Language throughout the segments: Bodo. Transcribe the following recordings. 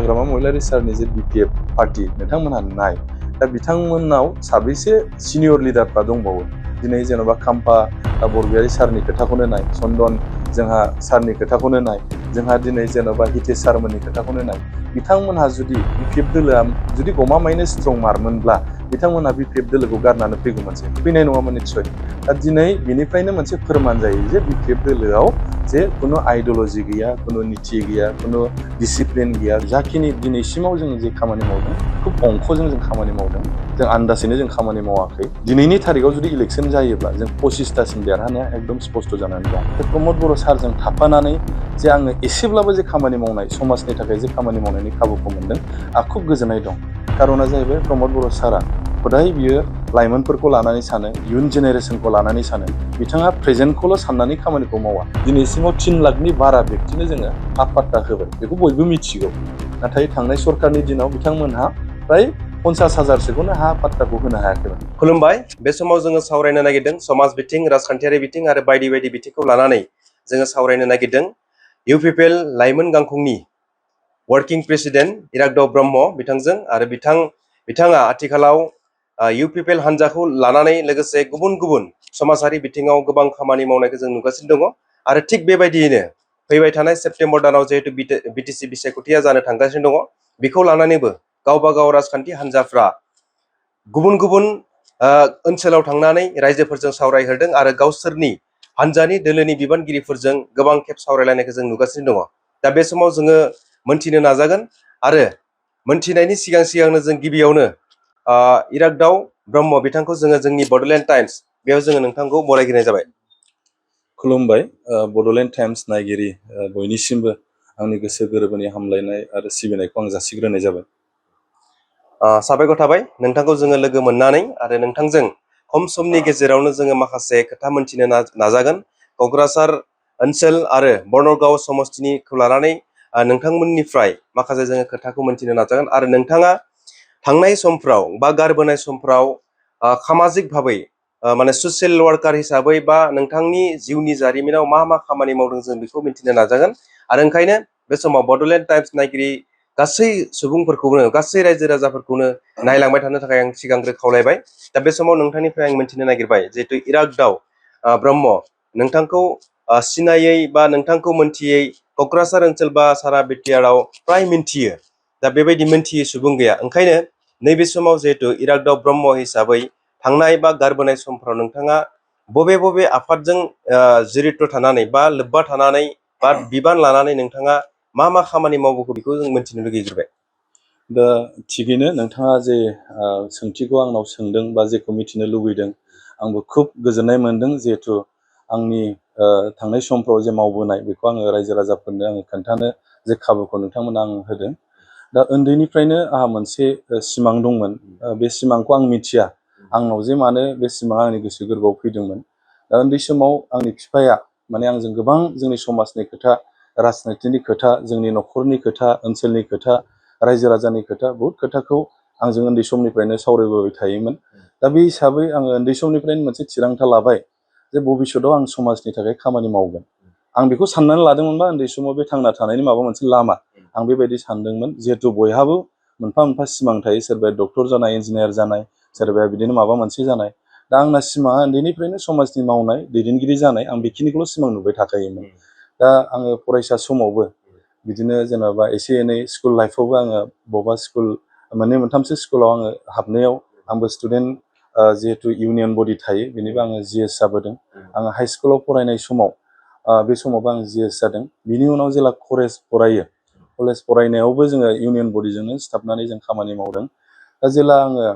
हाग्रामा महिलारि सारनि जे BPF पार्टी नोंथांमोनहा नाय दा बिथांमोननाव साबैसे सिनियर लिडारफ्रा दंबावो दिनै जेन'बा खाम्फा बरगयारी सारनि खोथाखौनो नाय चन्दन जोंहा सारनि खोथाखौनो नाय जोंहा दिनै जेन'बा हितेश सारमोननि खोथाखौनो नाय बिथांमोनहा जुदि BPF दोलोआ जुदि गमामायैनो स्ट्रं मारमोनब्ला बिथांमोनहा BPF दोलोखौ गारनानै फैगौमोनसै फैनाय नङामोन निस्सय दा दिनै बिनिफ्रायनो मोनसे फोरमान जायो जे BPF दोलोआव जे खुनु आइडियोल'जि गैया खुनु नीति गैया खुनु डिसिप्लिन गैया जाखिनि दिनैसिमाव जों जे खामानि मावदों खुब अंखजों जों खामानि मावदों जों आन्दाजैनो जों खामानि मावाखै दिनैनि थारिखआव जुदि इलेक्सन जायोब्ला जों 25तासिम देरहानाया एकदम स्पष्ट जानानै दं प्रमद बर' सारजों थाफानानै जे आङो एसेब्लाबो जे खामानि मावनाय समाजनि थाखाय जे खामानि मावनायनि खाबुखौ मोनदों आं खुब गोजोननाय दं कारना जाहैबाय प्रमद बर' सारा हदाय बियो लाइमोनफोरखौ लानानै सानो इयुन जेनेरेसनखौ लानानै सानो बिथाङा प्रेजेन्टखौल' साननानै खामानिखौ मावा दिनैसिमाव 3 लाखनि बारा व्यक्तिनो जोङो हा पाट्टा होबाय बेखौ बयबो मिथिगौ नाथाय थांनाय सरकारनि दिनाव बिथांमोनहा प्राय 50,000सोखौनो हा पाट्टाखौ होनो हायाखैमोन। खुलुमबाय बे समाव जोङो सावरायनो नागिरदों समाज बिथिं राजखान्थियारि बिथिं आरो बायदि बायदि बिथिंखौ लानानै जोङो सावरायनो नागिरदों UPPL लाइमोन गांखंनि वर्किं प्रेसिडेन्ट इराग्दाव ब्रह्म बिथांजों आरो बिथाङा आथिखालाव UPPL हान्जाखौ लानानै लोगोसे गुबुन गुबुन समाजारि बिथिङाव गोबां खामानि मावनायखौ जों नुगासिनो दङ आरो थिग बेबायदियैनो फैबाय थानाय सेप्तेम्बर दानाव जिहेतु BTC बिसायख'थिया जानो थांगासिनो दङ बेखौ लानानैबो गावबा गाव राजखान्थि हान्जाफ्रा गुबुन गुबुन ओनसोलाव थांनानै रायजोफोरजों सावरायहरदों आरो गावसोरनि हान्जानि दोलोनि बिबानगिरिफोरजों गोबां खेब सावरायलायनायखौ जों नुगासिनो दङ दा बे समाव जोङो मोनथिनो नाजागोन आरो मोनथिनायनि सिगांनो जों गिबियावनो इराग्दाव ब्रह्म बिथांखौ जोङो जोंनि बड'लेण्ड टाइम्स बेयाव जोङो नोंथांखौ बरायग्रोनाय जाबाय। खुलुमबाय बड'लेण्ड टाइम्स नायगिरि बयनिसिमबो आंनि गोसो गोरबोनि हामलायनाय आरो सिबिनायखौ आं जासिग्रोनाय जाबाय। साबायखर थाबाय नोंथांखौ जोङो लोगो मोननानै आरो नोंथांजों खम समनि गेजेरावनो जोङो माखासे खोथा मोनथिनो नाजागोन क'क्राझार ओनसोल आरो बर्नगाव समस्तिनिखौ लानानै नोंथांमोननिफ्राय माखासे जोङो खोथाखौ मोनथिनो नाजागोन आरो नोंथाङा थांनाय समफ्राव बा गारबोनाय समफ्राव सामाजिक भाबै माने ससियेल वार्कार हिसाबै बा नोंथांनि जिउनि जारिमिनाव मा मा खामानि मावदों जों बेखौ मिथिनो नाजागोन आरो ओंखायनो बे समाव बड'लेण्ड टाइम्स नायगिरि गासै सुबुंफोरखौनो गासै रायजो राजाफोरखौनो नायलांबाय थानो थाखाय आं सिगांग्रो खावलायबाय दा बे समाव नोंथांनिफ्राय आं मिथिनो नागिरबाय जिहेतु इराग्दाव ब्रह्म नोंथांखौ सिनायै बा नोंथांखौ मोनथियै क'क्राझार ओनसोल बा सारा बिटिआरआव फ्राय मिन्थियो दा बेबायदि मोनथियै सुबुं गैया ओंखायनो नैबे समाव जिहेतु इराग्दाव ब्रह्म हिसाबै थांनाय बा गारबोनाय समफ्राव नोंथाङा बबे बबे आफादजों जिरिथ' थानानै बा लोब्बा थानानै बा बिबान लानानै नोंथाङा मा मा खामानि मावबोखो बेखौ जों मिथिनो लुगैग्रोबाय। दा थिगैनो नोंथाङा जे सोंथिखौ आंनाव सोंदों बा जेखौ मिथिनो लुबैदों आंबो खुब गोजोननाय मोनदों जिहेथु आंनि थांनाय समफ्राव जे मावबोनाय बेखौ आङो रायजो राजाफोरनो आङो खोन्थानो जे खाबुखौ नोंथांमोना आं होदों दा उन्दैनिफ्रायनो आंहा मोनसे सिमां दंमोन बे सिमांखौ आं मिथिया आंनाव जे मानो बे सिमाङा आंनि गोसो गोरबोआव फैदोंमोन दा उन्दै समाव आंनि बिफाया माने आंजों गोबां जोंनि समाजनि खोथा राजनितिनि खोथा जोंनि न'खरनि खोथा ओनसोलनि खोथा रायजो राजानि खोथा बहुत खोथाखौ आंजों उन्दै समनिफ्रायनो सावरायबोबाय थायोमोन दा बे हिसाबै आङो उन्दै समनिफ्रायनो मोनसे थिरांथा लाबाय जे भबिष्यतआव आं समाजनि थाखाय खामानि मावगोन आं बेखौ साननानै लादोंमोनबा उन्दै समाव बे थांना थानायनि माबा मोनसे लामा आं बेबायदि सानदोंमोन जिहेथु बयहाबो मोनफा मोनफा सिमां थायो सोरबाया डक्टर जानाय इन्जिनियार जानाय सोरबाया बिदिनो माबा मोनसे जानाय दा आंना सिमाङा उन्दैनिफ्रायनो समाजनि मावनाय दैदेनगिरि जानाय आं बेखिनिखौल' सिमां नुबाय थाखायोमोन दा आङो फरायसा समावबो बिदिनो जेनेबा एसे एनै स्कुल लाइफआवबो आङो बबेबा स्कुल मोननै मोनथामसो स्कुलाव आङो हाबनायाव आंबो स्टुडेन्ट जिहेतु इउनियन बडि थायो बेनिबो आङो GS जाबोदों आङो हाइ स्कुलाव फरायनाय समाव बे समावबो आं GS जादों बिनि उनाव जेला कलेज फरायो कलेज फरायनायावबो जोङो इउनियन बडिजोंनो सिथाबनानै जों खामानि मावदों दा जेला आङो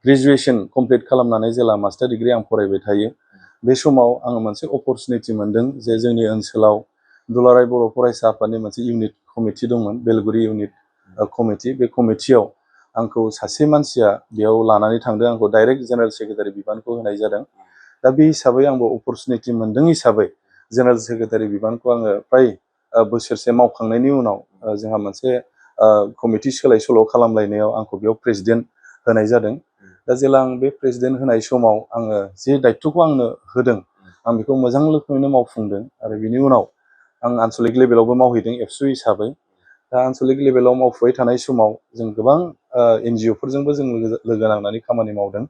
ग्रेजुवेसन कमप्लिट खालामनानै जेला मास्टार डिग्रि आं फरायबाय थायो बे समाव आङो मोनसे अपरचुनिटि मोनदों जे जोंनि ओनसोलाव दुलाराय बर' फरायसा आफादनि मोनसे इउनिट कमिटि दंमोन बेलगुरि इउनिट कमिटि बे कमिटियाव आंखौ सासे मानसिया बेयाव लानानै थांदों आंखौ डाइरेक्ट जेनेरेल सेक्रेटारि बिबानखौ होनाय जादों दा बे हिसाबै आंबो अपरचुनिटि मोनदों हिसाबै जेनेरेल सेक्रेटारि बिबानखौ आङो फ्राय बोसोरसे मावखांनायनि उनाव जोंहा मोनसे कमिटि सोलाय सोल' खालामलायनायाव आंखौ बेयाव प्रेसिडेन्ट होनाय जादों दा जेला आं बे प्रेसिडेन्ट होनाय समाव आङो जे दायथ'खौ आंनो होदों आं बेखौ मोजां रोखोमैनो मावफुंदों आरो बिनि उनाव आं आनसलिक लेभेलावबो मावहैदों एबसु हिसाबै दा आनसलिक लेभेलाव मावफुबाय थानाय समाव जों गोबां NGO फोरजोंबो जों लोगो नांनानै खामानि मावदों।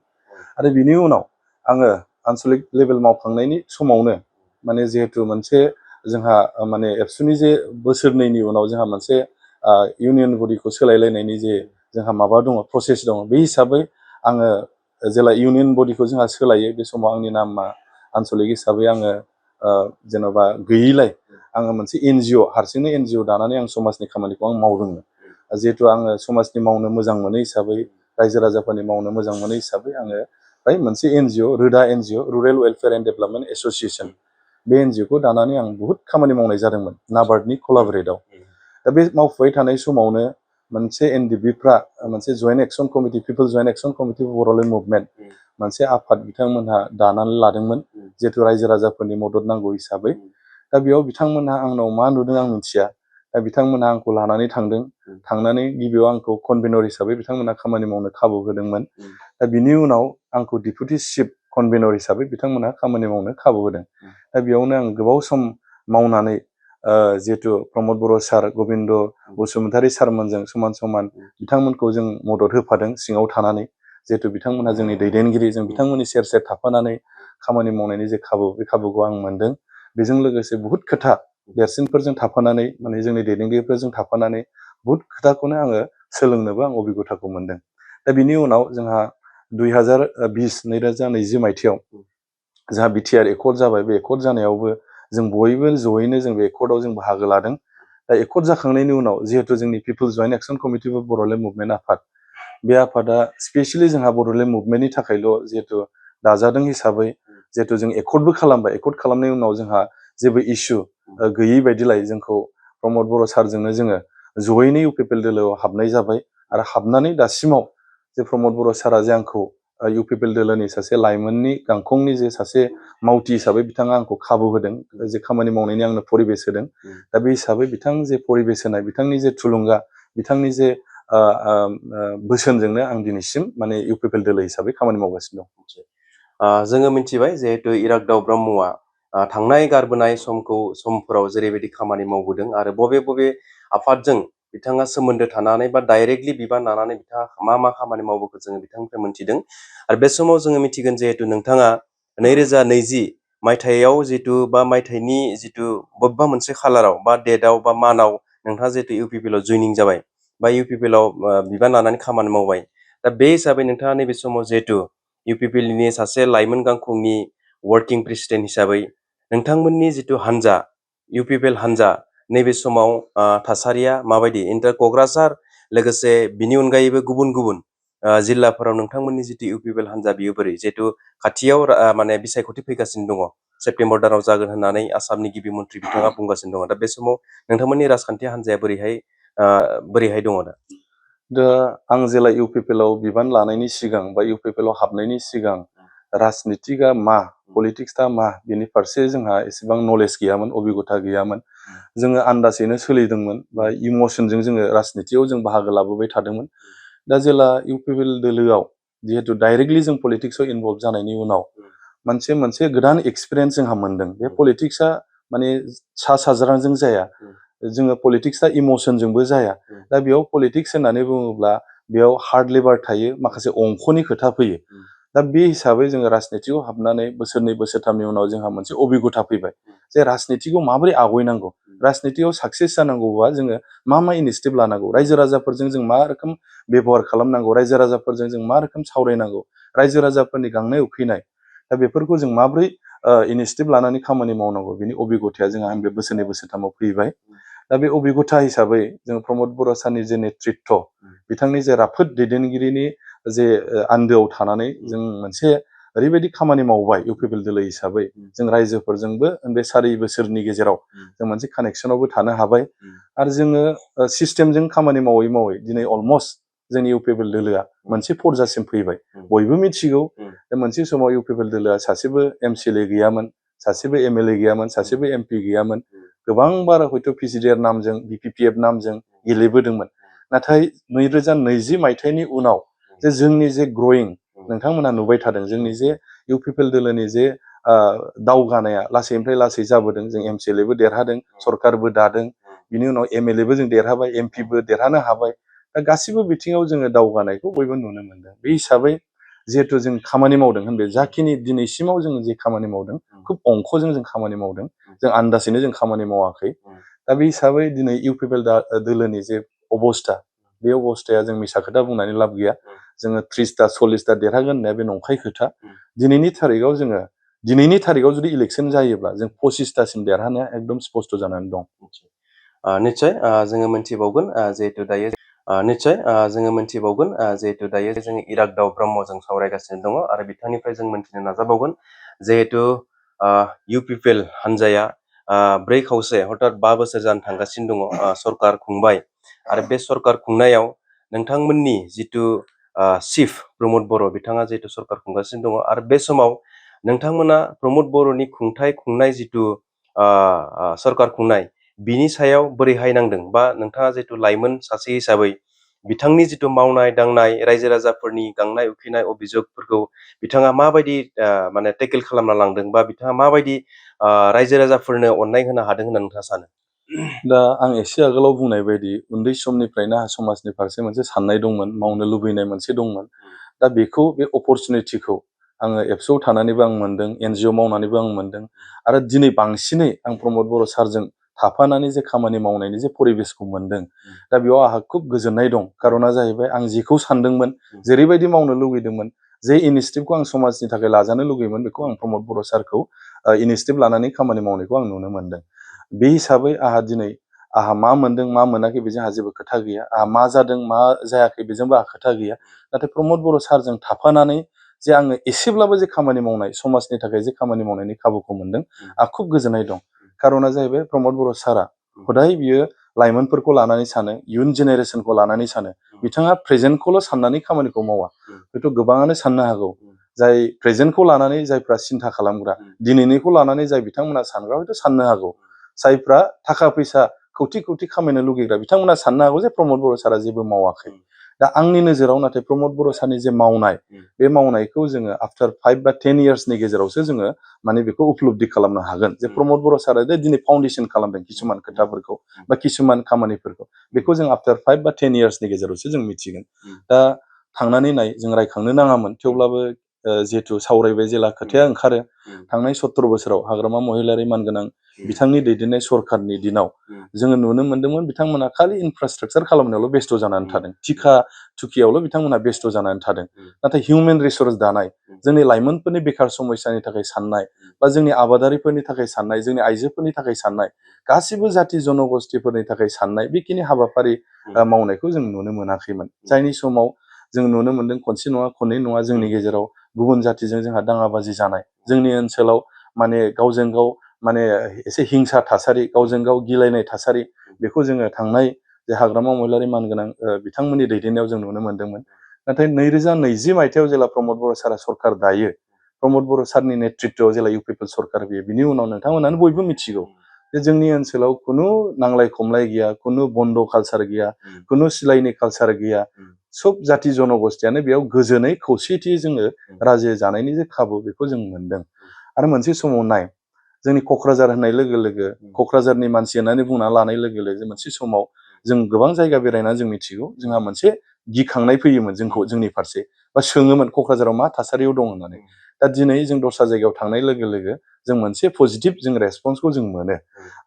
आरो बिनि उनाव आङो आनसलिक लेभेल मावखांनायनि समावनो माने जिहेतु मोनसे जोंहा माने एबसुनि जे बोसोरनैनि उनाव जोंहा मोनसे इउनियन बडिखौ सोलायलायनायनि जे जोंहा माबा दङ, प्रसेस दङ, बे हिसाबै आङो जेला इउनियन बडिखौ जोंहा सोलायो, बे समाव आंनि नामा आनसलिक हिसाबै आङो जेन'बा गैयिलाय आङो मोनसे NGO, हारसिंनो NGO दानानै आं समाजनि खामानिखौ आं मावदोंमोन। जिहेतु आङो समाजनि मावनो मोजां मोनो हिसाबै, रायजो राजाफोरनि मावनो मोजां मोनो हिसाबै आङो मोनसे NGO, रोदा NGO, rural welfare and development association, बे NGO-खौ दानानै आं बुहुत खामानि मावनाय जादोंमोन नाबार्डनि कलाबरेटआव। दा बे मावफुबाय थानाय समावनो मोनसे NDB-फ्रा मोनसे joint action committee, people joint action committee Bodoland movement, मोनसे आफाद बिथांमोनहा दानानै लादोंमोन, जिहेतु रायजो राजाफोरनि मदद नांगौ हिसाबै। दा बेयाव बिथांमोनहा आंनाव मा नुदों आं मिथिया। दा बिथांमोनहा आंखौ लानानै थांदों। थांनानै गिबियाव आंखौ कनभेनर हिसाबै बिथांमोनहा खामानि मावनो खाबु होदोंमोन। दा बिनि उनाव आंखौ डिपुटि चिफ कनभेनर हिसाबै बिथांमोनहा खामानि मावनो खाबु होदों। दा बेयावनो आं गोबाव सम मावनानै जिहेतु प्रमद बर' सार, गबिन्द बसुमतारी सारमोनजों समान समान बिथांमोनखौ जों मदद होफादों सिङाव थानानै। जिहेतु बिथांमोनहा जोंनि दैदेनगिरि, जों बिथांमोननि सेर सेर थाफानानै खामानि मावनायनि जे खाबु, बे खाबुखौ आं मोनदों। बेजों लोगोसे बहुद खोथा देरसिनफोरजों थाफानानै, माने जोंनि दैदेनगिरिफोरजों थाफानानै बहुद खोथाखौनो आङो सोलोंनोबो आं अबिगथाखौ मोनदों। दा बिनि उनाव जोंहा 2020 मायथाइयाव जोंहा BTR एकर्ड जाबाय। बे एकर्ड जानायावबो जों बयबो जयैनो जों बे एकर्डआव जों बाहागो लादों। दा एकर्ड जाखांनायनि उनाव जिहेतु जोंनि people joint action committee for Bodoland movement आफाद, बे आफादा स्पेसियेलि जोंहा बड'लेण्ड मुभमेन्टनि थाखायल' जिहेतु दाजादों हिसाबै, जिहेतु जों एकर्डबो खालामबाय। एकर्ड खालामनायनि उनाव जोंहा जेबो इसु गैयै बायदिलाय जोंखौ प्रमद बर' सारजोंनो जोङो जयैनो UPPL दोलोआव हाबनाय जाबाय। आरो हाबनानै दासिमाव जे प्रमद बर' सारा जे आंखौ UPPL दोलोनि सासे लाइमोननि गांखंनि जे सासे मावथि हिसाबै बिथाङा आंखौ खाबु होदों, जे खामानि मावनायनि आंनो परिबेस होदों। दा बे हिसाबै बिथां जे परिबेस होनाय, बिथांनि जे थुलुंगा, बिथांनि जे बोसोनजोंनो आं दिनैसिम माने UPPL दोलो हिसाबै खामानि मावगासिनो दं। जोङो मिथिबाय जिहेतु इराग्दाव ब्रह्मआ थांनाय गारबोनाय समफोराव जेरैबायदि खामानि मावबोदों आरो बबे बबे आफादजों बिथाङा सोमोन्दो थानानै बा डाइरेक्टलि बिबान लानानै बिथाङा मा खामानि मावबोखो जोङो बिथांनिफ्राय मोनथिदों। आरो बे समाव जोङो मिथिगोन जिहेतु नोंथाङा 2020 मायथाइयाव जितु बा मायथाइनि जितु बबेबा मोनसे खालाराव बा डेटआव बा मानाव नोंथाङा जिहेतु UPPL आव जयनिं जाबाय बा UPPL आव बिबान लानानै खामानि मावबाय। दा बे हिसाबै नोंथाङा नैबे समाव जिहेतु UPPL नि सासे लाइमोन गांखंनि वार्किं प्रेसिडेन्ट हिसाबै नोंथांमोननि जितु हानजा, UPPL हानजा, नैबे समाव थासारिया माबायदि? क'क्राझार लोगोसे बिनि अनगायैबो गुबुन गुबुन जिल्लाफोराव नोंथांमोननि जितु UPPL हानजा बियो बोरै? जिहेतु खाथियाव माने बिसायख'थि फैगासिनो दङ, सेप्तेम्बर दानाव जागोन होननानै आसामनि गिबि मन्थ्रि बिथाङा बुंगासिनो दङ। दा बे समाव नोंथांमोननि राजखान्थि हान्जाया बोरैहाय दङ दा? दा आं जेला UPPL आव बिबान लानायनि सिगां बा UPPL आव हाबनायनि सिगां राजनितिकआ मा, पलिटिक्सआ मा, बेनि फारसे जोंहा एसेबां नलेज गैयामोन, अबिगथा गैयामोन। जोङो आन्दाजैनो सोलिदोंमोन बा इमसनजों जोङो राजनितियाव जों बाहागो लाबोबाय थादोंमोन। दा जेला UPPL दोलोआव जिहेतु डाइरेक्टलि जों पलिटिक्सआव इनभल्भ जानायनि उनाव मोनसे गोदान एक्सपिरियेन्स जोंहा मोनदों। बे पलिटिक्सआ माने सा साज्रांजों जाया, जोङो पलिटिक्सआ इमसनजोंबो जाया। दा बेयाव पलिटिक्स होननानै बुङोब्ला बेयाव हार्ड लेबार थायो, माखासे अंखनि खोथा फैयो। दा बे हिसाबै जोङो राजनितियाव हाबनानै बोसोरनै बोसोरथामनि उनाव जोंहा मोनसे अबिगथा फैबाय जे राजनितिखौ माबोरै आवगायनांगौ, राजनितियाव साक्सेस जानांगौबा जोङो मा इनिसिएटिभ लानांगौ, रायजो राजाफोरजों जों मा रोखोम बेबहार खालामनांगौ, रायजो राजाफोरजों जों मा रोखोम सावरायनांगौ, रायजो राजाफोरनि गांनाय उखैनाय, दा बेफोरखौ जों माबोरै इनिसिएटिभ लानानै खामानि मावनांगौ, बिनि अबिगथाया जोंहा बे बोसोरनै बोसोरथामाव फैबाय। दा बे अबिगथा हिसाबै जों प्रमद बर' सारनि जे नेतृत्व, बिथांनि जे राफोद दैदेनगिरिनि जे आन्दोआव थानानै जों मोनसे ओरैबायदि खामानि मावबाय UPPL दोलो हिसाबै, जों रायजोफोरजोंबो बे 4 बोसोरनि गेजेराव जों मोनसे कानेक्सनावबो थानो हाबाय। आरो जोङो सिस्टेमजों खामानि मावै मावै दिनै अलमस्ट जोंनि UPPL दोलोआ मोनसे पर्जासिम फैबाय। बयबो मिथिगौ मोनसे समाव UPPL दोलोआ सासेबो MCLA गैयामोन, सासेबो MLA गैयामोन, सासेबो MP गैयामोन। गोबां बार हयथ' PGDR नामजों, BPPF नामजों गेलेबोदोंमोन। नाथाय 2020 मायथाइनि उनाव जे जोंनि जे ग्रयिं, नोंथांमोना नुबाय थादों जोंनि जे UPPL दोलोनि जे दावगानाया लासैनिफ्राय लासै जाबोदों। जों MCLAबो देरहादों, सरकारबो दादों। बिनि उनाव MLA बो जों देरहाबाय, MP बो देरहानो हाबाय। दा गासिबो बिथिङाव जोङो दावगानायखौ बयबो नुनो मोनदों। बे हिसाबै जिहेथु जों खामानि मावदों होनबाय, जाखिनि दिनैसिमाव जों जे खामानि मावदों खुब अंकजों जों खामानि मावदों, जों आन्दाजैनो जों खामानि मावाखै। दा बे हिसाबै दिनै UPPL दोलोनि जे अबस्था, बे अबस्थाया जों मिसा खोथा बुंनानै लाब गैया। जोङो 30टा 40टा देरहागोन होननाया बे नंखाय खोथा। दिनैनि थारिखाव जुदि इलेक्सन जायोब्ला जों 25टासिम देरहानाया एकदम स्पष्ट जानानै दं। निश्चय जोङो मोनथिबावगोन जिहेतु दायो जोङो इराग्दाव ब्रह्मजों सावरायगासिनो दङ आरो बिथांनिफ्राय जों मोनथिनो नाजाबावगोन जिहेतु UPPL हान्जाया 4 खावसे हथात 5 बोसोर जानो थांगासिनो दङ सरकार खुंबाय आरो बे सरकार खुंनायाव नोंथांमोननि जिथु चिफ प्रमद बर' बिथाङा जिहेतु सरकार खुंगासिनो दङ आरो बे समाव नोंथांमोना प्रमद बर'नि खुंनाय जिथु सरकार खुंनाय बिनि सायाव बोरैहाय नांदों, बा नोंथाङा जिथु लाइमोन सासे हिसाबै बिथांनि जिथु मावनाय दांनाय रायजो राजाफोरनि गांनाय उखैनाय अभिजगफोरखौ बिथाङा माबायदि माने टेकेल खालामना लांदों, बा बिथाङा माबायदि रायजो राजाफोरनो अननाय होनो हादों होनना नोंथाङा सानो? दा आं एसे आगोलाव बुंनाय बायदि उन्दै समनिफ्रायनो आंहा समाजनि फारसे मोनसे साननाय दंमोन, मावनो लुबैनाय मोनसे दंमोन। दा बे अपरचुनिटिखौ आङो एबसुआव थानानैबो आं मोनदों, NGO मावनानैबो आं मोनदों। आरो दिनै बांसिनै आं प्रमद बर' सारजों थाफानानै जे खामानि मावनायनि जे परिबेसखौ मोनदों, दा बेयाव आंहा खुब गोजोननाय दं। कारना जाहैबाय आं जेखौ सानदोंमोन, जेरैबायदि मावनो लुगैदोंमोन, जे इनिसिएटिभखौ आं समाजनि थाखाय लाजानो लुगैयोमोन, बेखौ आं प्रमद बर' सारखौ इनिसिएटिभ लानानै खामानि मावनायखौ आं नुनो मोनदों। बे हिसाबै आंहा मा मोनदों मा मोनाखै बेजों आंहा जेबो खोथा गैया। आंहा मा जादों मा जायाखै बेजोंबो आंहा खोथा गैया। नाथाय प्रमद बर' सारजों थाफानानै जे आङो एसेब्लाबो जे खामानि मावनाय, समाजनि थाखाय जे खामानि मावनायनि खाबुखौ मोनदों, आंहा खुब गोजोननाय दं। कारना जाहैबाय प्रमद बर' सारा हदाय बियो लाइमोनफोरखौ लानानै सानो, इयुन जेनेरेसनखौ लानानै सानो। बिथाङा प्रेजेन्टखौल' साननानै खामानिखौ मावा। हयथ' गोबाङानो साननो हागौ, जाय प्रेजेन्टखौ लानानै जायफ्रा सिन्था खालामग्रा, दिनैनिखौ लानानै जाय बिथांमोना सानग्रा, हयथ' साननो हागौ जायफ्रा थाखा फैसा खौथि खौथि खामायनो लुगैग्रा बिथांमोना साननो हागौ जे प्रमद बर' सारा जेबो मावाखै। दा आंनि नोजोराव नाथाय प्रमद बर' सारनि जे मावनाय, बे मावनायखौ जोङो आफ्टार 5 बा 10 इयार्सनि गेजेरावसो जोङो माने बेखौ उपलब्धि खालामनो हागोन जे प्रमद बर' सारा जे दिनै फाउन्डेसन खालामदों किसुमान खोथाफोरखौ बा किसुमान खामानिफोरखौ, बेखौ जों आफ्टार 5 बा 10 इयार्सनि गेजेरावसो जों मिथिगोन। दा थांनानै नाय, जों रायखांनो नाङामोन, थेवब्लाबो जिहेथु सावरायबाय जेला खोथाया ओंखारो, थांनाय 17 बोसोराव हाग्रामा महिलारि मानगोनां बिथांनि दैदेननाय सरखारनि दिनाव जोङो नुनो मोन्दोंमोन बिथांमोना खालि इनफ्रास्ट्राक्चार खालामनायावल' बेस्थ' जानानै थादों, थिखा थुखियावल' बिथांमोना बेस्थ' जानानै थादों। नाथाय हिउमेन रिसर्स दानाय, जोंनि लाइमोनफोरनि बेखार समस्यानि थाखाय साननाय, बा जोंनि आबादारिफोरनि थाखाय साननाय, जोंनि आइजोफोरनि थाखाय साननाय, गासिबो जाथि जनगोष्ठीफोरनि थाखाय साननाय, बेखिनि हाबाफारि मावनायखौ जों नुनो मोनाखैमोन। जायनि समाव जों नुनो मोन्दों खनसे नङा खननै नङा जोंनि गेजेराव गुबुन जातिजों जोंहा दाङाबाजि जानाय, जोंनि ओनसोलाव माने गावजों गाव माने एसे हिंसा थासारि, गावजों गाव गिलायनाय थासारि, बेखौ जोङो थांनाय जे हाग्रामा महिलारि मानगोनां बिथांमोननि दैदेननायाव जों नुनो मोन्दोंमोन। नाथाय 2020 मायथाइयाव जेला प्रमद बर' सारा सरकार दायो, प्रमद बर' सारनि नेतृत्वआव जेला UPPL सरकार फैयो, बिनि उनाव नोंथांमोनानो बयबो मिथिगौ जे जोंनि ओनसोलाव खुनु नांलाय खमलाय गैया, खुनु बन्द कालसार गैया, खुनु सिलायनि कालसार गैया। सब जाति जनगोष्ठीयानो बेयाव गोजोनै खौसेथि जोङो रायजो जानायनि जे खाबु, बेखौ जों मोनदों। आरो मोनसे समाव नाय, जोंनि क'क्राझार होननाय लोगो लोगो, क'क्राझारनि मानसि होननानै बुंना लानाय लोगो लोगो मोनसे समाव जों गोबां जायगा बेरायनानै जों मिथिगौ, जोंहा मोनसे गिखांनाय फैयोमोन जोंनि फारसे, बा सोङोमोन क'क्राझाराव मा थासारियाव दं होननानै। दा दिनै जों दस्रा जायगायाव थांनाय लोगो लोगो जों मोनसे पजिटिभ जों रेसपन्सखौ जों मोनो।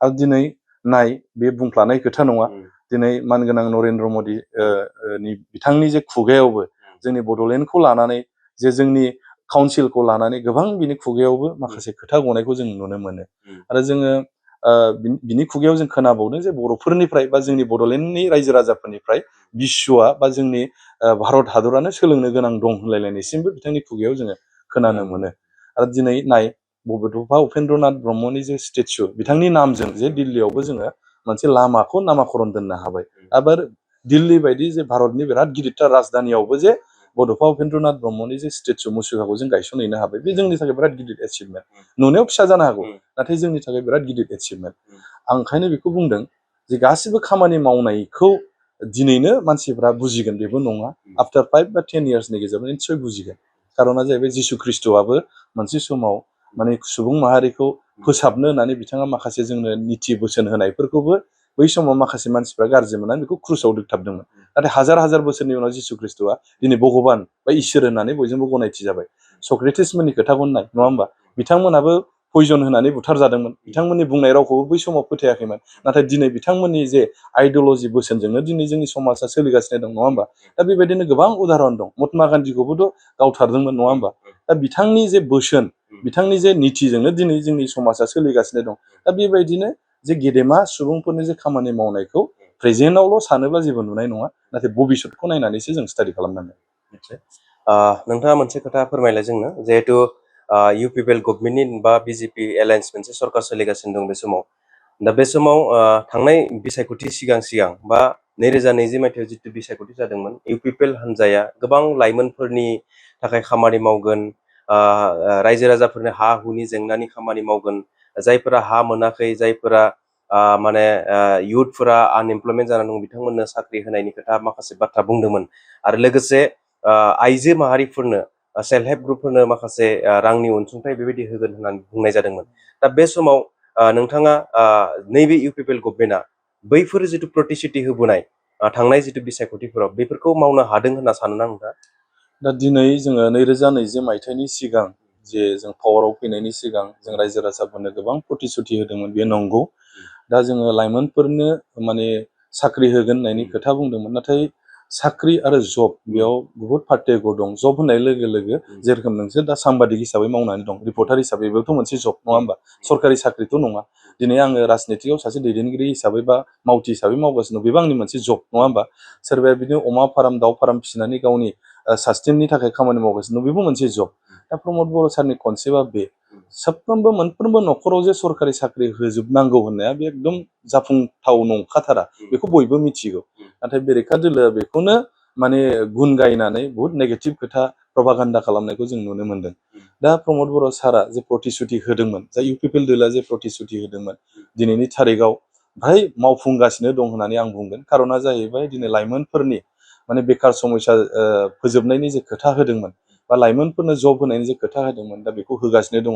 आरो दिनै नाय, बे बुंफ्लानाय खोथा नङा, दिनै मानगोनां नरेन्द्र मदि बिथांनि जे खुगायावबो जोंनि बड'लेण्डखौ लानानै, जे जोंनि काउन्सिलखौ लानानै गोबां बिनि खुगायावबो माखासे खोथा गनायखौ जों नुनो मोनो। आरो जोङो बिनि खुगायाव जों खोनाबावदों जे बर'फोरनिफ्राय बा जोंनि बड'लेण्डनि रायजो राजाफोरनिफ्राय बिस्वआ बा जोंनि भारत हादरानो सोलोंनो गोनां दं होनलायलायनायसिमबो बिथांनि खुगायाव जोङो खोनानो मोनो। आरो दिनै नाय, बड'फा उपेन्द्रनाथ ब्रह्मनि जे स्टेचु, बिथांनि नामजों जे दिल्लीयावबो जोङो मोनसे लामाखौ नामाकरन दोननो हाबाय। आरो दिल्ली बायदि जे भारतनि बिराद गिदिरथार राजधानियावबो जे बड'फा उपेन्द्रनाथ ब्रह्मनि जे स्टेचु मुसुखाखौ जों गायसनहैनो हाबाय, बे जोंनि थाखाय बिराद गिदिर एचिभमेन्ट। नुनायाव फिसा जानो हागौ, नाथाय जोंनि थाखाय बिराद गिदिर एचिभमेन्ट। आं ओंखायनो बेखौ बुंदों जे गासिबो खामानि मावनायखौ दिनैनो मानसिफ्रा बुजिगोन बेबो नङा, आफ्टार 5 बा 10 इयार्सनि गेजेराव निसय बुजिगोन। कारना जाहैबाय जिसु ख्रिस्ट'आबो मोनसे समाव माने सुबुं माहारिखौ फोसाबनो होननानै बिथाङा माखासे जोंनो निथि बोसोन होनायफोरखौबो बै समाव माखासे मानसिफ्रा गाज्रि मोननानै बेखौ क्रुसाव दोगथाबदोंमोन। नाथाय हाजार हाजार बोसोरनि उनाव जिसु ख्रिस्ट'आ दिनै भगबान बा इसोर होननानै बयजोंबो गनायथि जाबाय। सक्रेटिसमोननि खोथाखौनो नाय, नङा होमबा? बिथांमोनाबो पयजन होनानै बुथारजादोंमोन। बिथांमोननि बुंनाय रावखौबो बै समाव फोथायाखैमोन। नाथाय दिनै बिथांमोननि जे आइडिअल'जि बोसोनजोंनो दिनै जोंनि समाजा सोलिगासिनो दं, नङा होमबा? दा बेबायदिनो गोबां उदाहरन दं। महात्मा गान्धीखौबोथ' गावथारदोंमोन, नङा होमबा? दा बिथांनि जे बोसोन, बिथांनि जे नितिजोंनो दिनै जोंनि समाजा सोलिगासिनो दं। दा बेबायदिनो जे गेदेमा सुबुंफोरनि जे खामानि मावनायखौ प्रेजेन्टआवल' सानोब्ला जेबो नुनाय नङा, नाथाय भबिष्यतखौ नायनानैसो जों स्टाडि खालामनांगोन। नोंथाङा मोनसे खोथा फोरमायलाय जोंनो, जिहेतु UPPL गभर्नमेन्टनि बा BJP एलायन्स मोनसे सरकार सोलिगासिनो दं बे समाव। दा बे समाव थांनाय बिसायख'थि सिगां बा 2020 मायथाइयाव जितु बिसायख'थि जादोंमोन, UPPL हान्जाया गोबां लाइमोनफोरनि थाखाय खामानि मावगोन, रायजो राजाफोरनि हा हुनि जेंनानि खामानि मावगोन, जायफोरा हा मोनाखै, जायफोरा माने इयुथफोरा आनएमप्लयमेन्ट जानानै दं, बिथांमोननो साख्रि होनायनि खोथा माखासे बाथ्रा बुंदोंमोन। आरो लोगोसे आइजो माहारिफोरनो, सेल्फ हेल्प ग्रुपफोरनो माखासे रांनि अनसुंथाइ बेबायदि होगोन होननानै बुंनाय जादोंमोन। दा बे समाव नोंथाङा नैबे UPPL गभर्नमेन्टआ बैफोर जिथु प्रतिश्रुति होबोनाय थांनाय जिथु बिसायख'थिफोराव बेफोरखौ मावनो हादों होनना सानोना नोंथाङा? दा दिनै जोङो 2020 मायथाइनि सिगां जे जों पावाराव फैनायनि सिगां जों रायजो राजाफोरनो गोबां प्रतिश्रुति होदोंमोन, बे नंगौ। दा जोङो लाइमोनफोरनो माने साख्रि होगोन होननायनि खोथा बुंदोंमोन, नाथाय साख्रि आरो जब बेयाव बुहुत पार्थक्य दं। जब होननाय लोगो लोगो जेरोखोम नोंसोर दा साम्बादिक हिसाबै मावनानै दं, रिपर्टार हिसाबै, बेबोथ' मोनसे जब, नङा होमबा? सरकारि साख्रिथ' नङा। दिनै आङो राजनितियाव सासे दैदेनगिरि हिसाबै बा मावथि हिसाबै मावगासिनो दं, बेबो आंनि मोनसे जब, नङा होमबा? सोरबाया बिदिनो अमा फार्म, दाउ फार्म फिसिनानै गावनि सास्टेननि थाखाय खामानि मावगासिनो दं, बेबो मोनसे जब। दा प्रमद बर' सारनि कनसेप्टआ बे साफ्रोमबो मोनफ्रोमबो न'खराव जे सरकारि साख्रि होजोबनांगौ होननाया बे एकदम जाफुंथाव नंखाथारा, बेखौ बयबो मिथिगौ। नाथाय बेरेखा दोलोआ बेखौनो माने गुन गायनानै बुहुत नेगेटिभ खोथा प्रपागान्डा खालामनायखौ जों नुनो मोनदों। दा प्रमद बर' सारा जे प्रतिश्रुति होदोंमोन, जा UPPL दोला जे प्रतिश्रुति होदोंमोन, दिनैनि थारिखआव फ्राय मावफुंगासिनो दं होननानै आं बुंगोन। खारना जाहैबाय दिनै लाइमोनफोरनि माने बेखार समस्या फोजोबनायनि जे खोथा होदोंमोन, बा लाइमोनफोरनो जब होनायनि जे खोथा होदोंमोन, दा बेखौ होगासिनो दङ।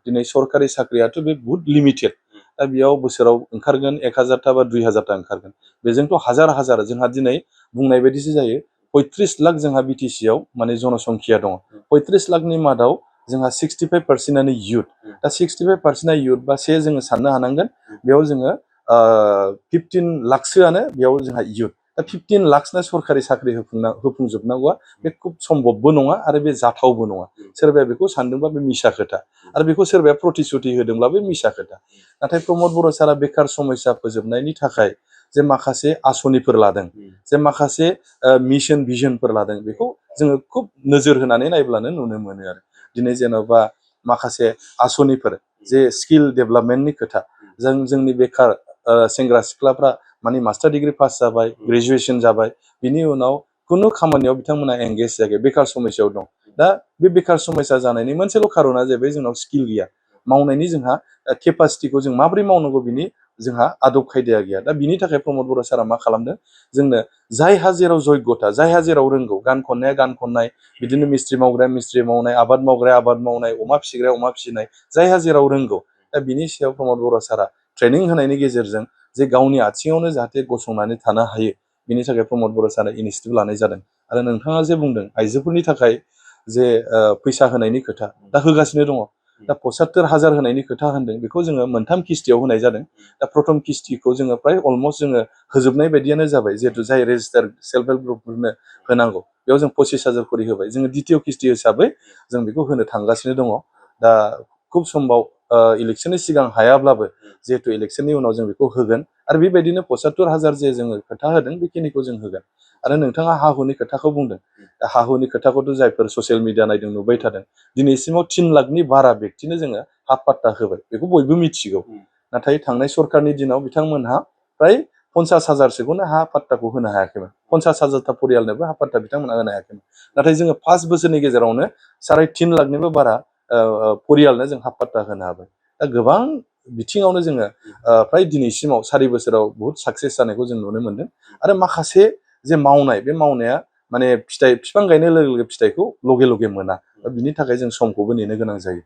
दिनै सरकारि साख्रियाथ' बे बुहुत लिमिटेड। दा बेयाव बोसोराव ओंखारगोन 1000टा बा 2000टा ओंखारगोन। बेजोंथ' हाजार हाजार, जोंहा दिनै बुंनाय बायदिसो जायो 35 लाख जोंहा BTC आव माने जनसंख्या दङ। 35 लाखनि मादाव जोंहा 65%आनो इयुथ। दा 65%आ इयुथ बा जोङो साननो हानांगोन बेयाव जोङो 15 लाखसोआनो बेयाव जोंहा इयुथ। दा 15 लाखनो सरकारि साख्रि होफुंजोबनांगौआ बे खुब सम्भबबो नङा आरो बे जाथावबो नङा। सोरबाया बेखौ सानदोंबा बे मिसा खोथा, आरो बेखौ सोरबाया प्रतिश्रुति होदोंब्ला बे मिसा खोथा। नाथाय प्रमद बर' सारा बेखार समस्या फोजोबनायनि थाखाय जे माखासे आसनिफोर लादों, जे माखासे मिशन भिजनफोर लादों, बेखौ जोङो खुब नोजोर होनानै नायब्लानो नुनो मोनो आरो। दिनै जेन'बा माखासे आसनिफोर, जे स्किल डेभेलपमेन्टनि खोथा, जोंनि बेखार सेंग्रा सिख्लाफ्रा माने मास्टार डिग्री पास जाबाय, ग्रेजुवेसन जाबाय, बिनि उनाव खुनु खामानियाव बिथांमोना एंगेज जायाखै, बेखार समस्यायाव दं। दा बे बेखार समस्या जानायनि मोनसेल' खारना जाहैबाय जोंनाव स्किल गैया, मावनायनि जोंहा केपासिटिखौ जों माबोरै मावनांगौ बिनि जोंहा आदब खायदाया गैया। दा बिनि थाखाय प्रमद बर' सारा मा खालामदों, जोंनो जायहा जेराव जयगथा, जायहा जेराव रोंगौ, गान खननाया गान खननाय, बिदिनो मिस्ट्रि मावग्राया मिस्ट्रि मावनाय, आबाद मावग्राया आबाद मावनाय, अमा फिसिग्राया अमा फिसिनाय, जायहा जेराव रोंगौ, दा बिनि सायाव प्रमद बर' सारा ट्रेनिं होनायनि गेजेरजों जे गावनि आथिङावनो जाहाथे गसंनानै थानो हायो, बिनि थाखाय प्रमद बर' सारा इनिसियेटिभ लानाय जादों। आरो नोंथाङा जे बुंदों आइजोफोरनि थाखाय जे फैसा होनायनि खोथा, दा होगासिनो दङ। दा 75,000 होनायनि खोथा होनदों, बेखौ जोङो मोनथाम किस्तियाव होनाय जादों। दा प्रथम किस्तिखौ जोङो फ्राय अलमस्ट जोङो होजोबनाय बायदियानो जाबाय, जिहेतु जाय रेजिस्टार सेल्फ हेल्प ग्रुपफोरनो होनांगौ बेयाव जों 25,000 खरि होबाय। जोङो द्वितीय किस्ति हिसाबै जों बेखौ होनो थांगासिनो दङ। दा खुब समबाव इलेक्सननि सिगां हायाब्लाबो, जिहेतु इलेक्सननि उनाव जों बेखौ होगोन। आरो बेबायदिनो 75,000 जे जोङो खोथा होदों, बेखिनिखौ जों होगोन। आरो नोंथाङा हा हुनि खोथाखौ बुंदों, दा हा हुनि खोथाखौथ' जायफोर ससियेल मिडिया नायदों नुबाय थादों, दिनैसिमाव 3 लाखनि बारा बेक्तिनो जोङो हा पाट्टा होबाय, बेखौ बयबो मिथिगौ। नाथाय थांनाय सरकारनि दिनाव बिथांमोनहा फ्राय 50,000सोखौनो हा पाट्टाखौ होनो हायाखैमोन। 50,000टा परियालनोबो हा पाट्टा बिथांमोनहा होनो हायाखैमोन। नाथाय जोङो 5 बोसोरनि गेजेरावनो 3.5 लाखनिबो बारा परियालनो जों हा पाट्टा होनो हाबाय। दा गोबां बिथिङावनो जोङो फ्राय दिनैसिमाव 4 बोसोराव बुहुत साक्सेस जानायखौ जों नुनो मोनदों। आरो माखासे जे मावनाय, बे मावनाया माने बिफां गायनाय लोगो लोगो फिथाइखौ लगे लगे मोना। दा बिनि थाखाय जों समखौबो नेनो गोनां जायो।